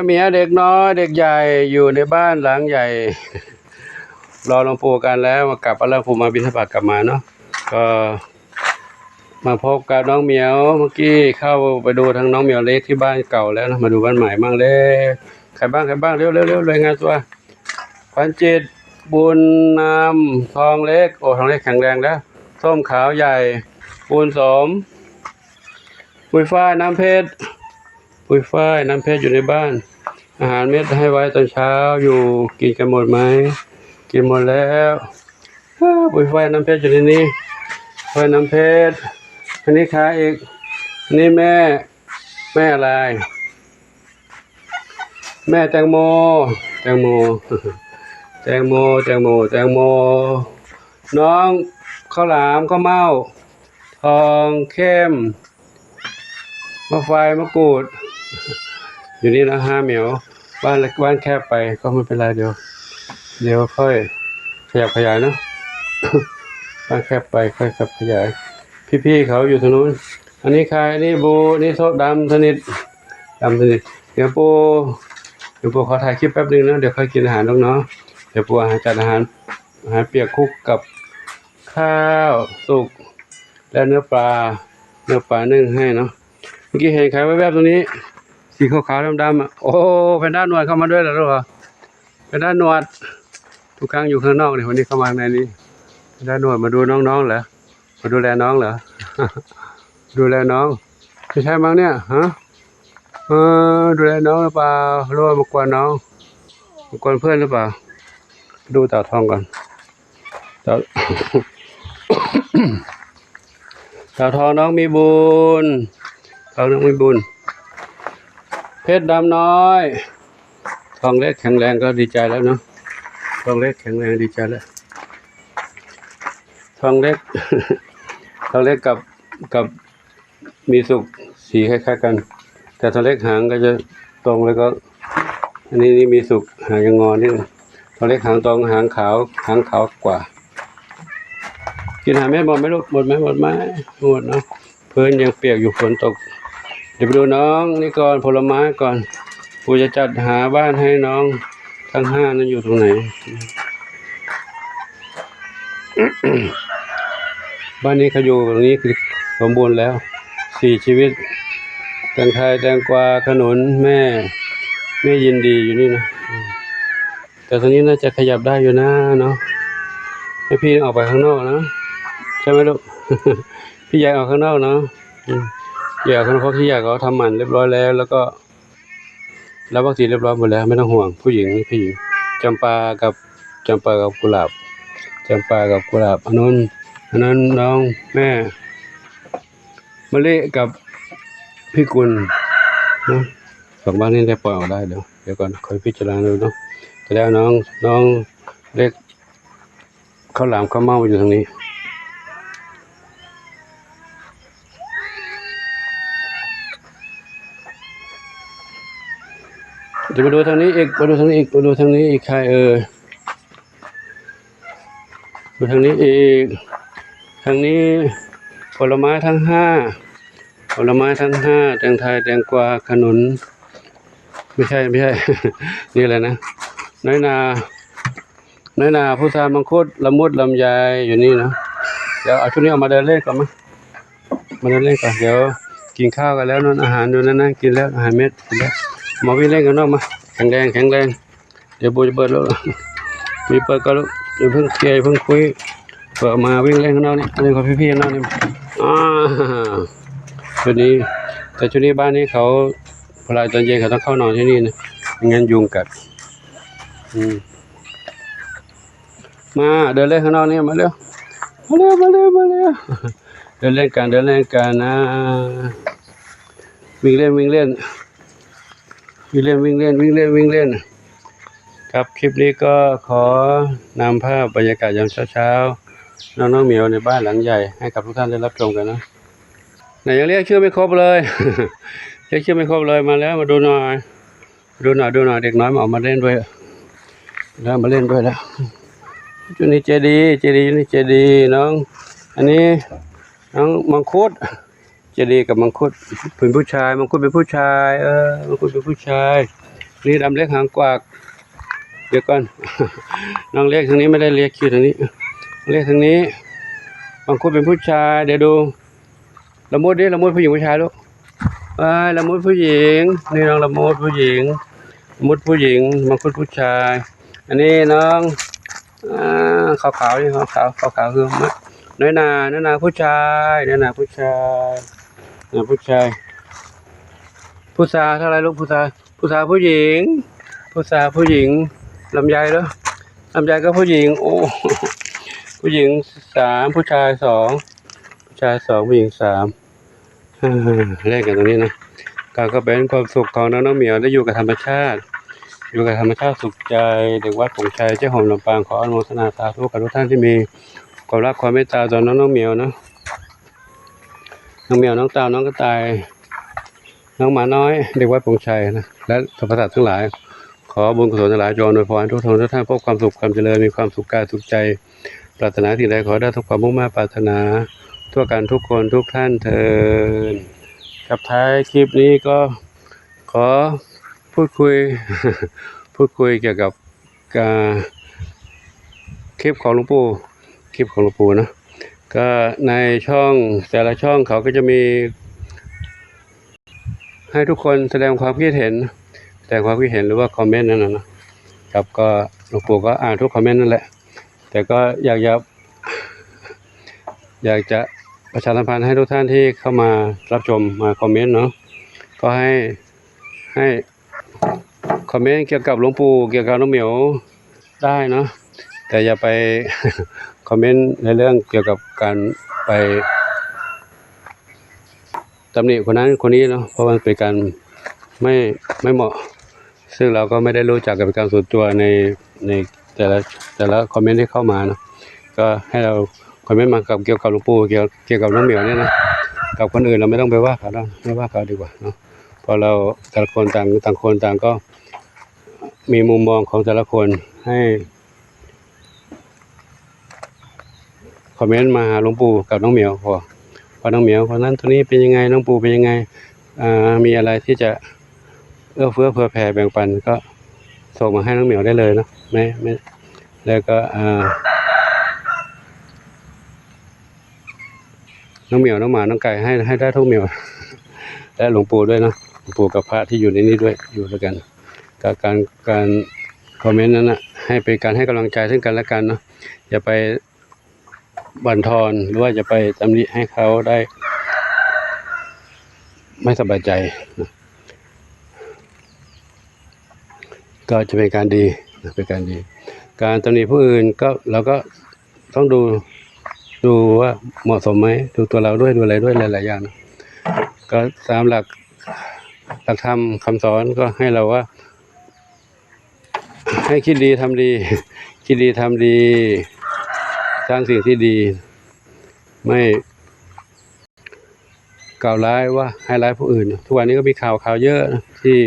ເມຍເດັກນ້ອຍເດັກໃຫຍ່ຢູ່ໃນບ້ານຫຼັງໃຫຍ່ ລໍຫຼວງປູ່ກັນແລ້ວ ມາກັບ ແລ້ວປູ່ມາບິນທະບາດກັບມາເນາະ ກໍມາພົບກັບນ້ອງໝຽວ. ເມື່ອກີ້ເຂົ້າໄປດູທາງນ້ອງໝຽວເລັກທີ່ບ້ານເກົ່າແລ້ວເນາະ ມາດູບ້ານໃໝ່ບ້າງເດ້. ໃຜບ້າງ ໃຜບ້າງ ເລັວໆ ລາຍງານຕົວ. ຂວັນຈິດ ບຸນນຳ ທອງເລັກ ໂອ້ ທອງເລັກແຂງແຮງແລ້ວ. ສົ້ມຂາວໃຫຍ່ ບຸນສົມ ປຸ້ຍຝ້າຍ ນ້ຳເພັດ ປຸ້ຍຝ້າຍ ນ້ຳເພັດ ຢູ່ໃນບ້ານ. ອາຫານເມັດໃຫ້ໄວ້ຕອນເຊົ້າຢູ່ ກິນກັນໝົດໄໝ? ກິນໝົດແລ້ວ. ປຸ້ຍຝ້າຍ ນ້ຳເພັດ ຢູ່ໃນນີ້ ຝ້າຍ ນ້ຳເພັດ. ອັນນີ້ໃຄອີກ? ອັນນີ້ແມ່ ແມ່ອາລາຍ ແມ່ແຕງໂມ ແຕງໂມ ແຕງໂມ ແຕງໂມ ແຕງໂມ. ນ້ອງ ເຂົ້າຫຼາມ ເຂົ້າເມົ້າ ທອງເຂັ້ມ ໝາກໄຟ ໝາກກູດ ຢູ່ນີ້ນະ ຫ້າແມວ. ບ້ານ ບ້ານແຄບໄປກໍບໍ່ເປັນໄລ ດຽວ ດຽວຄ່ອຍຂະຫຍັບຂະຫຍາຍເນາະ ບ້ານແຄບໄປຄ່ອຍຂະຫຍັບຂະຫຍາຍ. ພີ່ໆເຂົາຢູ່ທາງໂນ້ນ. ອັນນີ້ຄາຍ ອັນນີ້ບູ ອັນນີ້ໂຊດຳສະໜິດ ດຳສະໜິດ. ດຽວປູ່ ດຽວປູ່ຂໍຖ່າຍຄລິບແປັບໜຶ່ງເນາະ ດຽວຄ່ອຍກິນອາຫານດອກເນາະ. ດຽວປູ່ຫາຈັດອາຫານ ອາຫານປຽກຄຸກກັບ ຂ້າວສຸກ ແລະ ເນື້ອປາ ເນື້ອປາໜຶ້ງໃຫ້ເນາະ. ເມື່ອກີ້ເຫັນໃຄແວບໆ ຕົງນີ້ ສີຂາວໆ ດຳໆ. ໂອ້ ແພນດ້າໜວດເຂົ້າມາດ້ວຍລະລູກ. ແພນດ້າໜວດ ທຸກຄັ້ງຢູ່ຂ້າງນອກນີ້ ວັນນີ້ເຂົ້າມາໃນນີ້ ແພນດ້າໜວດ ມາດູນ້ອງໆ ເຫຼື ມາດູແລນ້ອງເຫຼື ດູແລນ້ອງ. ໄມ່ໃຊ່ມັ້ງເນຍ ຮະ ເອີ ດູແລນ້ອງຫຼືເປົ່າ ຫຼືວ່າມາກວນນ້ອງ ມາກວນເພື່ອນຫຼືເປົ່າ? ດູຕາວທອງກ່ອນ ຕາວ ຕາວທອງນ້ອງມີບຸນ ຕາວທອງນ້ອງມີບຸນ. ເພັດດຳນ້ອຍ ທອງເລັກແຂງແຮງກໍດີໃຈແລ້ວເນາະ ທອງເລັກແຂງແຮງດີໃຈແລ້ວ. ທອງເລັກ ທອງເລັກກັບ ກັບມີສຸກ ສີຄ້າຍໆ ກັນ ແຕ່ທອງເລັກຫາງກໍຈະຕົງ ແລ້ວກໍ ອັນນີ້ ນີ້ມີສຸກ ຫາງຍັງງອນິດໜຶ່ງ. ທອງເລັກຫາງຕົງ ຫາງຂາວ ຫາງຂາວກວ່າ. ກິນຫາເມັດໝົດໄໝລູກ? ໝົດໄໝ? ໝົດໄໝ? ໝົດເນາະ ພື້ນຍັງປຽກຢູ່ ຝົນຕົກ. ດຽວໄປດູນ້ອງນີ້ກ່ອນ ຜົນລະໄມ້ກ່ອນ ປູ່ຈະຈັດຫາບ້ານໃຫ້ນ້ອງທັງຫ້ານັ້ນຢູ່ຕົງໄຫນ. ບ້ານນີ້ເຂົາຢູ່ຕົງນີ້ຄືສົມບູນແລ້ວ ສີ່ຊີວິດ ແຕງໄທ ແຕງກວາ ຂະໜູນ ແມ່ ແມ່ຍິນດີຢູ່ນີ້ນະ. ແຕ່ຕົງນີ້ໜ້າຈະຂະຫຍັບໄດ້ຢູ່ນະເນາະ ໃຫ້ພີ່ອອກໄປຂ້າງນອກນະ ໃຊ່ໄໝລູກ? ພີ່ຢາກອອກຂ້າງນອກເນາະ ອືມ ຢາກອອກຂ້າງນອກ ເພາະທີ່ຢາກ ເຂົາທຳໝັ້ນຮຽບຮ້ອຍແລ້ວ ແລ້ວກໍ ລະວັກຊີນຮຽບຮ້ອຍໝົດແລ້ວ ໄມ່ຕ້ອງຫ່ວງ. ຜູ້ຍິງ ຜູ້ຍິງ ຈຳປາກັບ ຈຳປາກັບກຸຫຼາບ ຈຳປາກັບກຸຫຼາບ. ອັນນັ້ນ ອັນນັ້ນນ້ອງແມ່ມະລິກັບພິກຸນນະ ສອງບ້ານນີ້ໄດ້ປ່ອຍອອກໄດ້. ດຽວ ດຽວກ່ອນ ຄ່ອຍພິຈາລະນາດູເນາະ. ແຕ່ແລ້ວນ້ອງ ນ້ອງເລັກ ເຂົ້າຫຼາມເຂົ້າເມົ້າຢູ່ທາງນີ້. ດຽວມາດູທາງນີ້ອີກ ມາດູທາງນີ້ອີກ ມາດູທາງນີ້ອີກ ໃຄເອີຍ ມາທາງນີ້ອີກ. ທາງນີ້ຜົນລະໄມ້ທັງຫ້າ ຜົນລະໄມ້ທັງຫ້າ ແຕງໄທ ແຕງກວາ ຂະໜູນ ໄມ່ໃຊ່ ໄມ່ໃຊ່ ນີ້ແຫຼະນະ ນ້ອຍໜາ ນ້ອຍໜາ ພຸດທາ ມັງຄຸດ ລະມຸດ ລຳໄຍ ຢູ່ນີ້ເນາະ. ດຽວເອົາຊຸດນີ້ອອກມາເດີນເລ່ນກ່ອນ ມາ ມາເດີນເລ່ນກ່ອນ. ດຽວກິນຂ້າວກັນແລ້ວເນາະ ອາຫານຢູ່ນັ້ນ ກິນແລ້ວ ອາຫານເມັດກິນແລ້ວ ມາວິ່ງເລ່ນກັນນອກມາ. ແຂງແຮງ ແຂງແຮງ. ດຽວປູ່ຈະເປີດແລ້ວ ປູ່ຈະເປີດກ່ອນລູກ ຢ່າເພິ່ງເຄຍ ຢ່າເພິ່ງຄຸຍ. ເປີດອອກມາວິ່ງເລ່ນຂ້າງນອກນີ້ ອັນນີ້ຂອງພີ່ໆ ຂ້າງນອກນີ້. ອາ ຊຸດນີ້ ແຕ່ຊຸດນີ້ບ້ານນີ້ເຂົາ ພໍຫຼາຍຕອນເຢັນເຂົາຕ້ອງເຂົ້ານອນທີ່ນີ້ນະ ບໍ່ຊັ້ນຍຸງກັດ. ອືມ ມາເດີນເລ່ນຂ້າງນອກນີ້ ມາເລັວ ມາເລັວ ມາເລັວ ມາເລັວ. ເດີນເລ່ນກັນ ເດີນເລ່ນກັນນະ ວິ່ງເລ່ນ ວິ່ງເລ່ນ ວິ່ງເລ່ນ ວິ່ງເລ່ນ ວິ່ງເລ່ນ ວິ່ງເລ່ນ. ຄັບ ຄລິບນີ້ກໍຂໍນຳພາບບັນຍາກາດຍາມເຊົ້າໆ ນ້ອງໆ ໝຽວໃນບ້ານຫຼັງໃຫຍ່ ໃຫ້ກັບທຸກທ່ານໄດ້ຮັບຊົມກັນເນາະ. ໄຫນ ຍັງລຽກຊື່ໄມ່ຄົບເລີຍ ລຽກຊື່ໄມ່ຄົບເລີຍ. ມາແລ້ວ ມາດູໜ່ອຍ ດູໜ່ອຍ ດູໜ່ອຍ. ເດັກນ້ອຍມາ ອອກມາເລ່ນດ້ວຍແລ້ວ ມາເລ່ນດ້ວຍແລ້ວ. ຈຸດນີ້ເຈດີ ເຈດີ ຢູ່ນີ້ເຈດີ ນ້ອງ ອັນນີ້ນ້ອງມັງຄຸດ ເຈດີກັບມັງຄຸດເປັນຜູ້ຊາຍ ມັງຄຸດເປັນຜູ້ຊາຍ ເອີ ມັງຄຸດເປັນຜູ້ຊາຍ. ນີ້ດຳເລັກຫາງກວາກ. ດຽວກ່ອນ ນ້ອງເລັກທາງນີ້ ໄມ່ໄດ້ເລັກ ຄິວທາງນີ້ ເລັກທາງນີ້. ບາງຄົນເປັນຜູ້ຊາຍ ດຽວດູ ລະມຸດເດ້ ລະມຸດຜູ້ຍິງຜູ້ຊາຍລູກ? ອ້າຍ ລະມຸດຜູ້ຍິງ. ນີ້ນ້ອງລະມຸດຜູ້ຍິງ ລະມຸດຜູ້ຍິງ ມັງຄຸດຜູ້ຊາຍ. ອັນນີ້ນ້ອງ ອ່າ ຂາວໆ ນີ້ ຂາວໆ ຂາວໆ ຄືນ້ອຍໜາ ນ້ອຍໜາຜູ້ຊາຍ ນ້ອຍໜາຜູ້ຊາຍ ນ້ອຍໜາຜູ້ຊາຍ. ພຸດຊາເທົ່າໃດລູກ? ພຸດຊາ ພຸດຊາຜູ້ຍິງ ພຸດຊາຜູ້ຍິງ. ລຳໄຍເດີ ລຳໄຍກໍຜູ້ຍິງ. ໂອ້ ຜູ້ຍິງສາມ ຜູ້ຊາຍສອງ ຜູ້ຊາຍສອງ ຜູ້ຍິງສາມ. ເອີ ແລກກັນຕົງນີ້ນະ ກະ ກໍເປັນຄວາມສຸກຂອງນ້ອງ ນ້ອງໝຽວ ໄດ້ຢູ່ກັບທຳມະຊາດ ຢູ່ກັບທຳມະຊາດສຸກໃຈ. ເດັກວັດໂປ່ງໄຊ ເຈົ້າໂຮມລຳປາງ ຂໍອະນຸໂມທະນາສາທຸກັບທຸກທ່ານທີ່ມີຄວາມລັກຄວາມເມດຕາຕໍ່ນ້ອງ ນ້ອງໝຽວເນາະ ນ້ອງໝຽວ ນ້ອງເຕົ່າ ນ້ອງກະຕ່າຍ ນ້ອງໝານ້ອຍ ເດັກວັດໂປ່ງໄຊນະ ແລະ ສັບພະສັດທັງຫຼາຍ. ຂໍບຸນກຸສົນທັງຫຼາຍຈົ່ງອຳນວຍພອນໃຫ້ທຸກຄົນທຸກທ່ານພົບຄວາມສຸກຄວາມຈະເລີນ ມີຄວາມສຸກກາຍສຸກໃຈ ປາດຖະໜາສິ່ງໃດຂໍໄດ້ສົມຄວາມມຸ່ງມາດປາດຖະໜາ ທົ່ວກັນທຸກຄົນທຸກທ່ານເທີ້ນ. ກັບທ້າຍຄລິບນີ້ກໍຂໍພູດຄຸຍ ພູດຄຸຍກ່ຽວກັບ ອ່າ ຄລິບຂອງຫຼວງປູ່ ຄລິບຂອງຫຼວງປູ່ເນາະ. ກໍໃນຊ່ອງ ແຕ່ລະຊ່ອງເຂົາກໍຈະມີ ໃຫ້ທຸກຄົນສະແດງຄວາມຄິດເຫັນ ສະແດງຄວາມຄິດເຫັນ ຫຼືວ່າຄອມເມັນນັ້ນນະ. ຄັບ ກໍ ຫຼວງປູ່ກໍອ່ານທຸກຄອມເມັນນັ້ນແຫຼະ ແຕ່ກໍຢາກຈະ ຢາກຈະປະຊາສຳພັນໃຫ້ທຸກທ່ານທີ່ເຂົ້າມາຮັບຊົມ ມາຄອມເມັນເນາະ ກໍໃຫ້ ໃຫ້ຄອມເມັນກ່ຽວກັບຫຼວງປູ່ ກ່ຽວກັບນ້ອງໝຽວໄດ້ເນາະ ແຕ່ຢ່າໄປຄອມເມັນໃນເລື່ອງກ່ຽວກັບການໄປ ຕຳໜິຄົນນັ້ນຄົນນີ້ເນາະ ເພາະວ່າມັນເປັນການໄມ່ ໄມ່ເໝາະ ເຊິ່ງເຮົາກໍໄມ່ໄດ້ຮູ້ຈັກກັນເປັນການສ່ວນຕົວໃນ ໃນແຕ່ລະ ແຕ່ລະຄອມເມັນທີ່ເຂົ້າມາເນາະ. ກໍໃຫ້ເຮົາຄອມເມັນມາກັບ ກ່ຽວກັບຫຼວງປູ່ ກ່ຽວ ກ່ຽວກັບນ້ອງໝຽວນີ້ນະ ກັບຄົນອື່ນເຮົາໄມ່ຕ້ອງໄປວ່າເຂົາເນາະ ໄມ່ວ່າເຂົາດີກວ່າເນາະ ເພາະເຮົາແຕ່ລະຄົນຕ່າງ ຕ່າງຄົນຕ່າງກໍມີມຸມມອງຂອງແຕ່ລະຄົນ ໃຫ້ ຄອມເມັນມາຫາຫຼວງປູ່ກັບນ້ອງໝຽວ ເພາະ ເພາະນ້ອງໝຽວຄົນນັ້ນຄົນນີ້ເປັນຍັງໄງ ຫຼວງປູ່ເປັນຍັງໄງ ອ່າ ມີອະໄລທີ່ຈະເອື້ອເຟື້ອເຜື່ອແຜ່ແບ່ງປັນ ກໍສົ່ງມາໃຫ້ນ້ອງໝຽວໄດ້ເລີຍເນາະ ແມ່ ແມ່ ແລ້ວກໍ ອ່າ ນ້ອງໝຽວ ນ້ອງໝາ ນ້ອງໄກ່ ໃຫ້ ໃຫ້ໄດ້ທຸກໝຽວ ແລະ ຫຼວງປູ່ດ້ວຍເນາະ ຫຼວງປູ່ກັບພະທີ່ຢູ່ໃນນີ້ດ້ວຍ ຢູ່ດ້ວຍກັນ ການ ການຄອມເມັນນັ້ນນະ ໃຫ້ເປັນການໃຫ້ກຳລັງໃຈເຊິ່ງກັນແລະກັນເນາະ ຢ່າໄປບັ່ນທອນ ຫຼືວ່າຢ່າໄປຕຳໜິໃຫ້ເຂົາໄດ້ໄມ່ສະບາຍໃຈນະ ກໍຈະເປັນການດີນະ ເປັນການດີ. ການຕຳໜິຜູ້ອື່ນ ກໍ ເຮົາກໍຕ້ອງດູ ດູວ່າເໝາະສົມໄໝ ດູຕົວເຮົາດ້ວຍ ດູອະໄລດ້ວຍ ຫຼາຍໆຢ່າງນະ. ກໍຕາມຫຼັກ ຫຼັກທຳຄຳສອນ ກໍໃຫ້ເຮົາວ່າ ໃຫ້ຄິດດີທຳດີ ຄິດດີທຳດີ ສ້າງສິ່ງທີ່ດີ ໄມ່ກ່າວຮ້າຍວ່າ ໃຫ້ຮ້າຍຜູ້ອື່ນ. ທຸກວັນນີ້ກໍມີຂ່າວ ຂ່າວເຍອະນະ ທີ່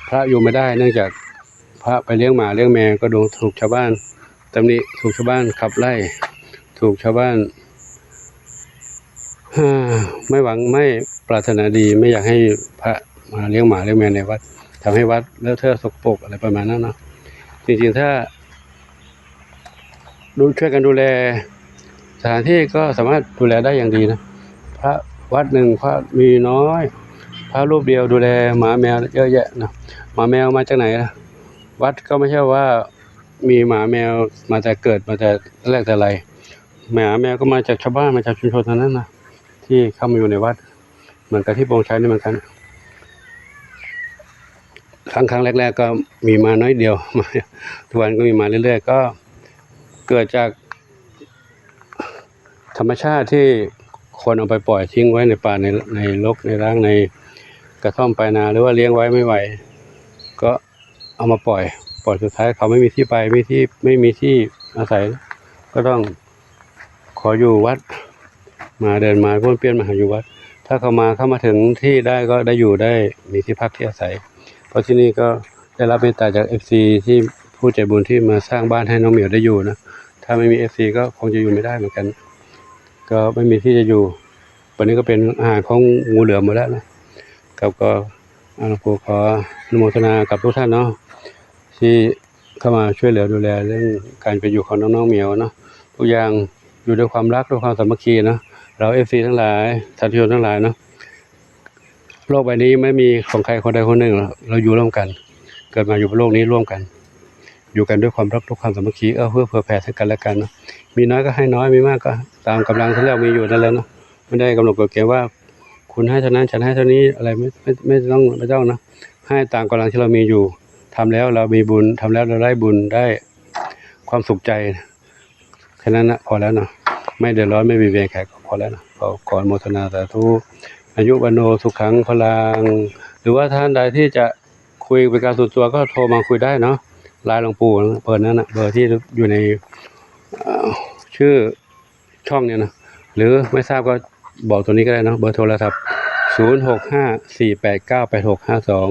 ພະຢູ່ໄມ່ໄດ້ ເນື່ອງຈາກພະໄປລ້ຽງໝາລ້ຽງແມວ ກໍໂດນ ຖືກຊາວບ້ານຕຳໜິ ຖືກຊາວບ້ານຂັບໄລ່ ຖືກຊາວບ້ານ ໄມ່ຫວັງ ໄມ່ປາດຖະໜາດີ ໄມ່ຢາກໃຫ້ພະມາລ້ຽງໝາລ້ຽງແມວໃນວັດ ທຳໃຫ້ວັດເລອະເທອະສົກປົກ ອະໄລປະມານນັ້ນເນາະ. ຈິງໆ ຖ້າດູ ຊ່ວຍກັນດູແລສະຖານທີ່ ກໍສາມາດດູແລໄດ້ຢ່າງດີນະ. ພະວັດໜຶ່ງ ພະມີນ້ອຍ ພະຮູບດຽວດູແລໝາແມວເຍອະແຍະນະ. ໝາແມວມາຈາກໃນລະ? ວັດກໍໄມ່ໃຊ່ວ່າມີໝາແມວມາແຕ່ເກີດ ມາແຕ່ແລກແຕ່ໄລ. ໝາແມວກໍມາຈາກຊາວບ້ານ ມາຈາກຊຸມຊົນເທົ່ານັ້ນນະ ທີ່ເຂົ້າມາຢູ່ໃນວັດ. ເໝືອນກັບທີ່ໂປ່ງໄຊນີ້ເໝືອນກັນ ຄັ້ງ ຄັ້ງແລກໆ ກໍມີມາໜ້ອຍດຽວ ມາ ທຸກວັນກໍມີມາເລື້ອຍໆ ກໍເກີດຈາກທຳມະຊາດທີ່ຄົນເອົາໄປປ່ອຍຖິ້ງໄວ້ໃນປ່າ ໃນ ໃນລົກ ໃນລ້າງ ໃນກະທ່ອມປາຍນາ ຫຼືວ່າລ້ຽງໄວ້ໄມ່ໄຫວ ກໍ ເອົາມາປ່ອຍ ປ່ອຍ ສຸດທ້າຍເຂົາໄມ່ມີທີ່ໄປ ມີທີ່ ໄມ່ມີທີ່ອາໄສ ກໍຕ້ອງຂໍຢູ່ວັດ ມາເດີນມາປ້ວນປ່ຽນມາຫາຢູ່ວັດ. ຖ້າເຂົາມາ ເຂົ້າມາເຖິງທີ່ໄດ້ ກໍໄດ້ຢູ່ໄດ້ ມີທີ່ພັກທີ່ອາໄສ. ເພາະທີ່ນີ້ກໍໄດ້ຮັບເມດຕາຈາກເອັຟຊີ ທີ່ຜູ້ໃຈບຸນທີ່ມາສ້າງບ້ານໃຫ້ນ້ອງໝຽວໄດ້ຢູ່ນະ. ຖ້າໄມ່ມີເອັຟຊີ ກໍຄົງຈະຢູ່ໄມ່ໄດ້ເໝືອນກັນ ກໍໄມ່ມີທີ່ຈະຢູ່. ບັດນີ້ກໍເປັນອາຫານຂອງງູເຫຼືອມໝົດແລ້ວນະ ກໍ ກໍ อ่า หลวงปู่ขออนุโมทนากับทุกท่านเนาะ ที่เข้ามาช่วยเหลือดูแลเรื่องการเป็นอยู่ของน้องๆเหมียวเนาะ ทุกอย่างอยู่ด้วยความรัก ด้วยความสามัคคีเนาะ เราเอฟซีทั้งหลาย สาธุชนทั้งหลายเนาะ โลกใบนี้ไม่มีของใครคนใดคนหนึ่งหรอก เราอยู่ร่วมกัน เกิดมาอยู่บนโลกนี้ร่วมกัน อยู่กันด้วยความรัก ด้วยความสามัคคี เอื้อเฟื้อเผื่อแผ่ซึ่งกันและกันเนาะ มีน้อยก็ให้น้อย มีมากก็ตามกำลังที่เรามีอยู่นั่นแหละเนาะ ไม่ได้กำหนดกฎเกณฑ์ว่า คุณให้เท่านั้น ฉันให้เท่านี้ อะไร ไม่ ไม่ ไม่ต้อง ไม่ต้องนะ ให้ตามกำลังที่เรามีอยู่ ทำแล้วเรามีบุญ ทำแล้วเราได้บุญ ได้ความสุขใจ แค่นั้นนะ พอแล้วเนาะ ไม่เดือดร้อน ไม่มีเวรใคร ก็พอแล้วนะ ก็ขออนุโมทนาสาธุ อายุ วัณโณ สุขัง พลัง หรือว่าท่านใดที่จะคุยเป็นการส่วนตัวก็โทรมาคุยได้เนาะ ไลน์หลวงปู่ เบอร์นั้นนะ เบอร์ที่อยู่ใน เอ่อ ชื่อ ช่องเนี่ยนะ หรือไม่ทราบก็บอกตัวนี้ก็ได้เนาะ เบอร์โทรศัพท์ ศูนย์หกห้าสี่แปดเก้าแปดหกห้าสอง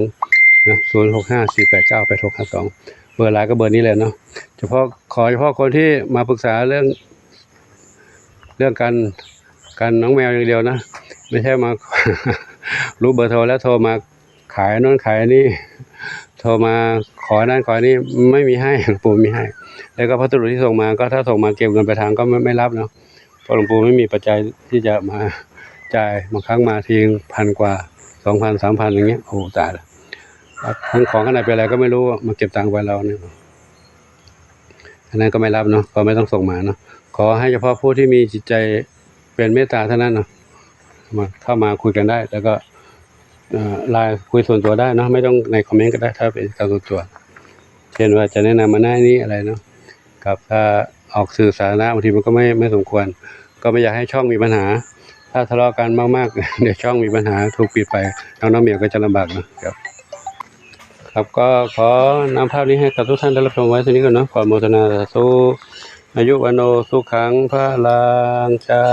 นะ ศูนย์หกห้าสี่แปดเก้าแปดหกห้าสอง เบอร์ไลน์ก็เบอร์นี้เลยเนาะ เฉพาะ ขอเฉพาะคนที่มาปรึกษาเรื่อง เรื่องการ การน้องแมวอย่างเดียวนะ ไม่ใช่มา รู้เบอร์โทรแล้วโทรมา ขายโน่นขายนี่ โทรมาขอนั่นขอนี่ ไม่มีให้ ปู่ไม่ให้ แล้วก็พัสดุที่ส่งมาก็ถ้าส่งมาเก็บเงินปลายทางก็ไม่ ไม่รับเนาะ เพราะหลวงปู่ไม่มีปัจจัยที่จะมาจ่าย บางครั้งมาทีพันกว่า สองพัน สามพัน อย่างเงี้ย โอ้โห ตายละ ทั้งของข้างในเป็นอะไรก็ไม่รู้ มาเก็บตังค์ไปเราเนี่ย อันนั้นก็ไม่รับเนาะ ก็ไม่ต้องส่งมาเนาะ ขอให้เฉพาะผู้ที่มีจิตใจเป็นเมตตาเท่านั้นเนาะ มา เข้ามาคุยกันได้ แล้วก็ เอ่อ ไลน์คุยส่วนตัวได้เนาะ ไม่ต้องในคอมเมนต์ก็ได้ ถ้าเป็นการส่วนตัว เช่นว่าจะแนะนำมาหน้านี้อะไรเนาะ ครับ ถ้าออกสื่อสาธารณะบางทีมันก็ไม่ ไม่สมควร ก็ไม่อยากให้ช่องมีปัญหา ถ้าทะเลาะกันมากๆ เดี๋ยวช่องมีปัญหา ถูกปิดไป น้องๆเหมียวก็จะลำบากเนาะ ครับ ครับ ก็ขอนำภาพนี้ให้กับทุกท่านได้รับชมไว้เท่านี้ก่อนเนาะ ขออนุโมทนาสาธุ อายุ วัณโณ สุขัง พลัง เจ้า